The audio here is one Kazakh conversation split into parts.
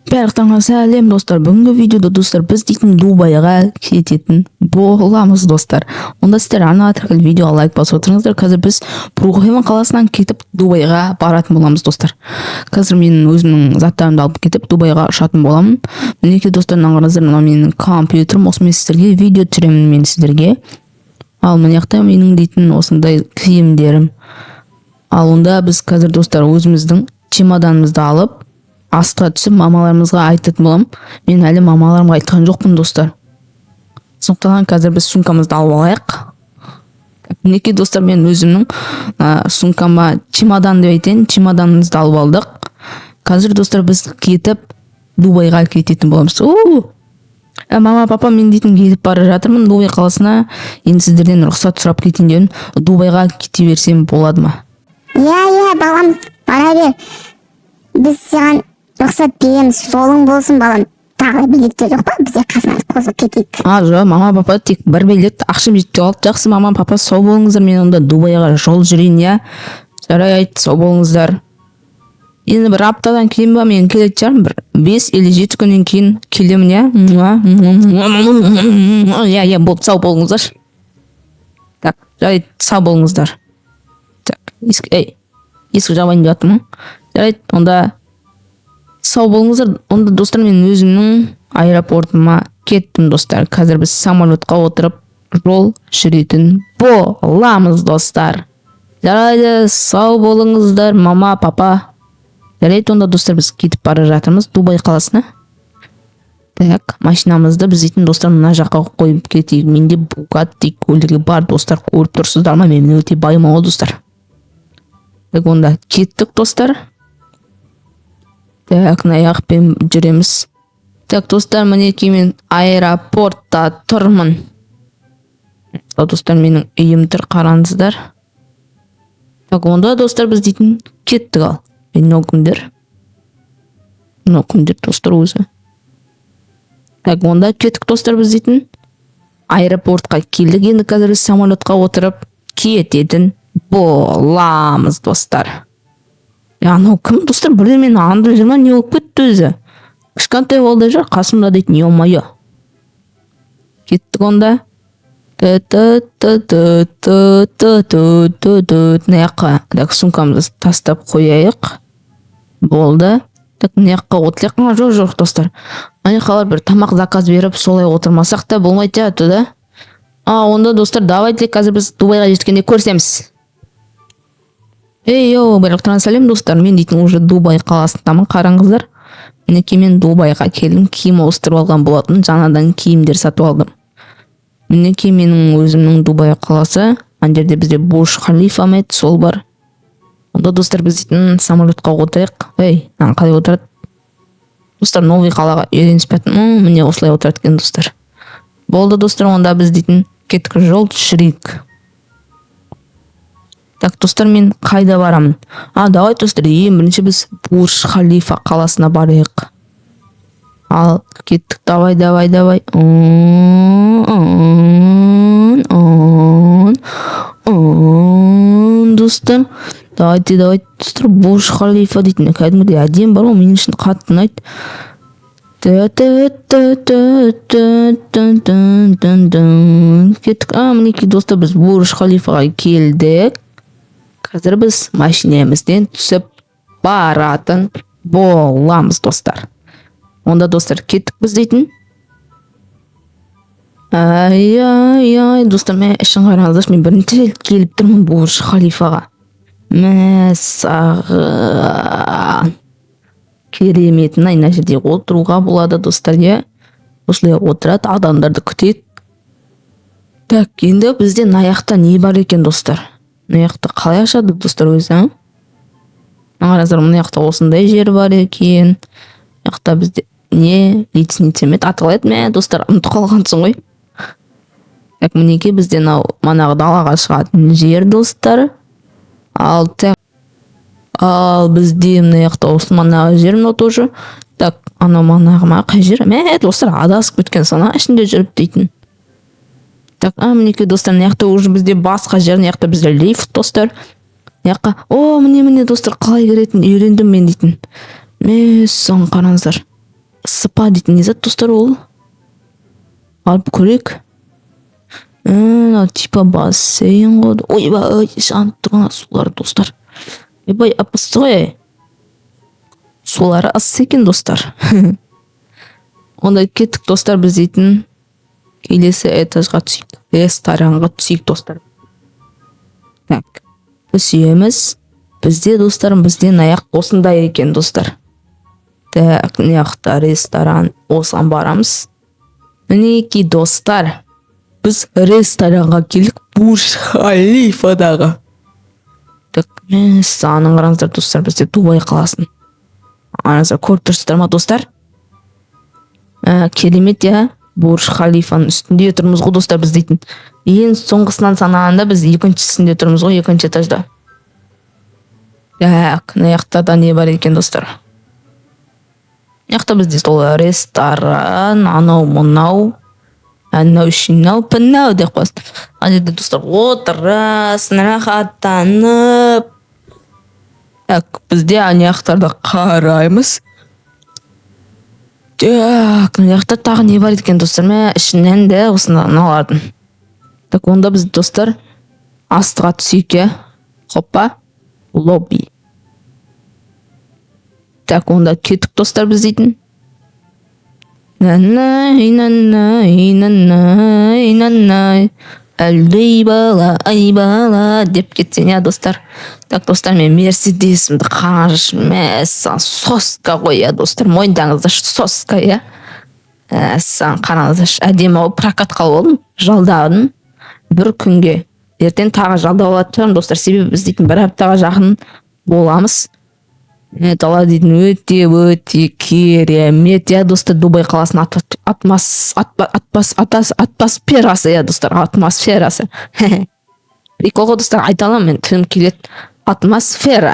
Барлықтарыңа сәлем, достар! Бүгінгі видеода, достар, біз дейтін Дубайға кететін боламыз, достар. Онда сіздер ана тіркеліп, видеоға лайк басып отырыңыздар. Қазір біз Брукхейвен қаласынан кетіп, Дубайға баратын боламыз, достар. Қазір мен өзімнің заттарымды алып кетіп, Дубайға ұшатын боламын. Мінекей, достар, мына қараңыздар, мынау менің компьютерім. Осымен сіздерге видео түсіремін мен сіздерге. Ал мына жақта менің дейтін осындай киімдерім. Ал онда біз қазір, достар, өзіміздің чемоданымызды алып, астқа түсіп, мамаларымызға айтатын боламын. Мен әлі мамаларымға айтқан жоқпын, достар. Сондықтан қазір біз сумкамызды алып алайық. Мінекей, достар, мен өзімнің сумкама, чемодан деп айтайын, чемоданымызды алып алдық. Қазір, достар, біз кетіп, Дубайға кететін боламыз. У! Мама, папа, мен дейтін кетіп бара жатырмын Дубай қаласына. Енді сіздерден рұқсат сұрап кетейін дедім. Дубайға кете берсем болады ма? Иә, балам, бара бер. Біз саған рұқсат береміз. Жолың болсын, балам. Тағы билеттер жоқ па? Бізде қасынан қосылып кетейік. А, жоқ, мама, папа, тек бір билет, ақшам жетпей қалды. Жақсы, мама, папа, сау болыңыздар. Мен онда Дубайға жол жүрейін, иә? Жарайды, сау болыңыздар. Енді бір аптадан кейін ба, мен келетін шығармын. Бір 5 или 7 күннен кейін келемін, иә. Иә, болды, сау болыңыздар. Так, жарайды, сау болыңыздар. Так, есік, ей, есік жабайын деп жатырмын. Жарайды, онда сау болыңыздар. Онда, достар, мен өзімнің аэропортыма кеттім, достар. Қазір біз самолетқа отырып, жол жүретін боламыз, достар. Жарайды, сау болыңыздар, мама, папа. Жарайды, онда, достар, біз кетіп бара жатырмыз Дубай қаласына. Так, машинамызды біз дейтін, достар, мына жаққа қойып кетейік. Менде Бугатти көлігі бар, достар, көріп тұрсыздар ма? Мен өте баймын ғой, достар. Так, онда кеттік, достар. Так, мына жақпен жүреміз. Так, достар, мінекей, мен аэропортта тұрмын. Ал, достар, менің үйім тұр, қараңыздар. Так, онда, достар, біз дейтін кеттік. Ал мынау кімдер? Мынау кімдер, достар, өзі? Так, онда кеттік, достар. Біз дейтін аэропортқа келдік. Енді қазір біз самолетқа отырып кететін боламыз, достар. Е, анау кім, достар? Бірдемені аңдып жүр ма? Не болып кетті өзі? Кішкентай балдай жүр қасымда дейтін. Ё-моё, кеттік онда. Т т т т т т т т т. Мына жаққа, так, сумкамызды тастап қояйық. Болды. Так, мына жаққа отырайық. А, жоқ, жоқ, достар, ана жаққа барып, бір тамақ заказ беріп, солай отырмасақ та болмайтын сияқты да. А, онда, достар, давайте қазір біз Дубайға жеткенде көрісеміз. Ей, йоу, барлықтарыңа сәлем, достар! Мен дейтін уже Дубай қаласындамын. Қараңыздар, мінекей, мен Дубайға келдім. Киім ауыстырып алған болатын, жаңадан киімдер сатып алдым. Мінекей, менің өзімнің Дубай қаласы. Ана жерде бізде Бурж Халифа ма еді, сол бар. Онда, достар, біз дейтін самолетқа отырайық. Ей, мынаны қалай отырады, достар? Новый қалаға үйренісіп жатырмын. Міне, осылай отырады екен, достар. Болды, достар, онда біз дейтін кеттік, жол жүрейік. Так, достар, мен қайда барамын? А, давай, достар, ең бірінші біз Бурж Халифа қаласына барайық. Ал кеттік, давай, давай, давай. Он, он, он, достар, давайте, давайте, достар. Бурж Халифа дейтін кәдімгідей әдемі бар ғой, мен үшін қатты ұнайды. Тә тә тә тә тә тә тә тә тә. Кеттік. А, мінекей, достар, біз Бурж Халифаға келдік. Қазір біз машинемізден түсіп баратын боламыз, достар. Онда, достар, кеттік біз дейтін. Ай, ай, ай, достар, мә, ішін қараңыздаршы. Мен бірінші рет келіп тұрмын Бурж Халифаға. Мәссаған, керемет! Мына жерде отыруға болады, достар, иә, осылай отырады, адамдарды күтеді. Так, енді бізде мына жақта не бар екен, достар? Мына жақта қалай ашады, достар, өзі? А, мына қараңыздар, мына жақта осындай жер бар екен. Мына жақта бізде не, лестница ма еді, аты қалай еді? Мә, достар, ұмытып қалғансың ғой. Так, мінекей, бізде мынау манағы далаға шығатын жер, достар. Ал, так, ал бізде мына жақта осы манағы жер, мынау тоже. Так, анау манағы ма, қай жер? Мә, достар, адасып кеткен ана ішінде жүріп дейтін. Так, а, мінекей, достар, мына жақта уже бізде басқа жер. Мына жақта бізде лифт, достар. Мына жаққа, о, міне, міне, достар, қалай кіретінін үйрендім мен дейтін. Мәссаған, қараңыздар. Спа дейтін не зат, достар, ол? Барып көрейік. Мынау типа бассейн ғой. Ойбай, жанып тұрған сулар, достар. Ойбай, ып ыссы ғой, ей. Сулары ыссы екен, достар. Онда кеттік, достар, біз дейтін келесі этажға түсейік, ресторанға түсейік, достар. Так, түсеміз бізде, достар. Бізде аяқ осындай екен, достар. Так, мына жақта ресторан, осыған барамыз. Мінекей, достар, біз ресторанға келдік, Бурж Халифадағы. Так, мәссаған, қараңыздар, достар, бізде Дубай қаласын қараңыздар, көріп тұрсыздар ма, достар? Керемет, иә. Бурж Халифаның үстінде тұрмыз ғой, достар, біз дейтін. Ең соңғысынан санағанда, біз екіншісінде тұрмыз ғой, екінші этажда. Так, мына жақта да не бар екен, достар? Мына жақта бізде сол ресторан, анау мынау анау шынау пынау деп қоясың. Ана жерде, достар, отырасың рахаттанып. Так, бізде ана жақтарда қараймыз. Так, мына жақта тағы не бар екен, достар? Мә, ішінен де осында мыналардың. Так, онда біз, достар, астыға түсейік, иә. Хоппа, лобби. Так, онда кеттік, достар, біз дейтін. Нанай, нанай, нанай, нанай, әлдей бала, ай бала деп кетсең, иә, достар. Так, достар, мен Мерседесімді қараңызшы, мәссаған, соска ғой, иә, достар, мойындаңыздаршы, соска, иә. Мәссаған, қараңыздаршы, әдемі ғой. Прокатқа алып алдым, жалдадым бір күнге. Ертең тағы жалдап алатын шығармын, достар, себебі біз дейтін бір аптаға жақын боламыз. Дала дейтін өте өте керемет, иә, достар. Дубай қаласының атмос атпас атас атмосферасы, иә, достар, атмосферасы прикол ғой, достар, айта аламын мен, тілім келеді, атмосфера.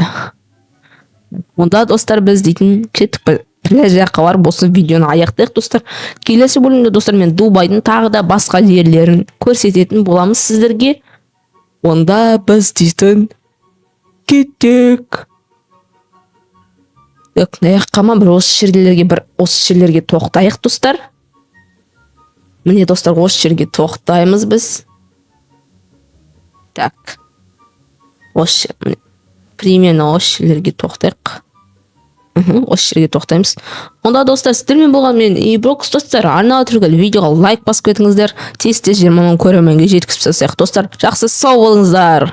Онда, достар, біз дейтін кеттік, пляж жаққа барып, осы видеоны аяқтайық, достар. Келесі бөлімде, достар, мен Дубайдың тағы да басқа жерлерін көрсететін боламыз сіздерге. Онда біз дейтін кеттік. Так, мына жаққа ма, бір осы жерлерге, бір осы жерлерге тоқтайық, достар. Міне, достар, осы жерге тоқтаймыз біз. Так, осы міне, примерно осы жерлерге тоқтайық. Осы жерге тоқтаймыз. Онда, достар, сіздермен болған мен, Иброкс. Достар, арнаға тіркеліп, видеоға лайк басып кетіңіздер. Тез тез 20 000 көрерменге жеткізіп тастайық, достар. Жақсы, сау болыңыздар.